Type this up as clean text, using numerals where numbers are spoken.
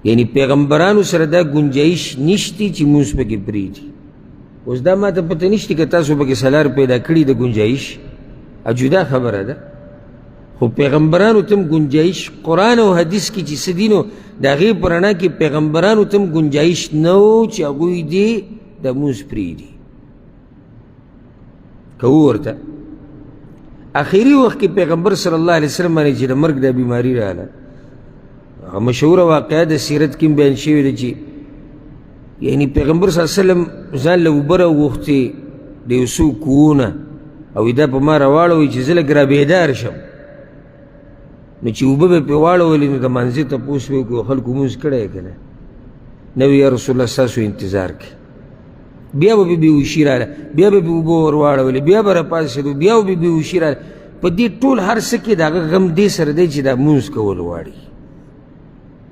یعنی پیغمبرانو سره دا گنجایش نشتی چې مونځ پکې پرېږدي. اوس دا ماته پته نشته که تاسو پکې سلار پیدا کړي د گنجایش، جدا خبره ده. خو پیغمبرانو ته هم گنجایش قرآن او حدیث کې چې څه دي نو د هغې په رڼا کې پیغمبرانو ته هم گنجایش نه و چې هغوی دې د مونځ پرېږدي. که ورته اخري وخت کې پیغمبر صلی الله علیه وسلم باندې چې د مرګ دا بیماري راغله، هغه مشهوره واقعه د سیرت کې بیان شوې ده چې یعنی پیغمبر صلی الله علیه وسلم ځان له اوبه راوغوښتې د یو څو کوونه او دا په ما راواړوئ چې زه لږ رابیدار شم. نو چې اوبه به پرې واړولې نو د مانځه تپوس به وکړو، خلکو لمونځ کړی که نه؟ نه وي یا رسول الله ستاسو انتظار کوي. بیا به پرې بېهوښي راغله، بیا به پرې اوبه ور واړولې، بیا به راپاڅېدو، بیا به پرې بېهوښي راغله. په دې ټول هر څه کې د هغه غم دې سره دی چې دا لمونځ کول غواړي.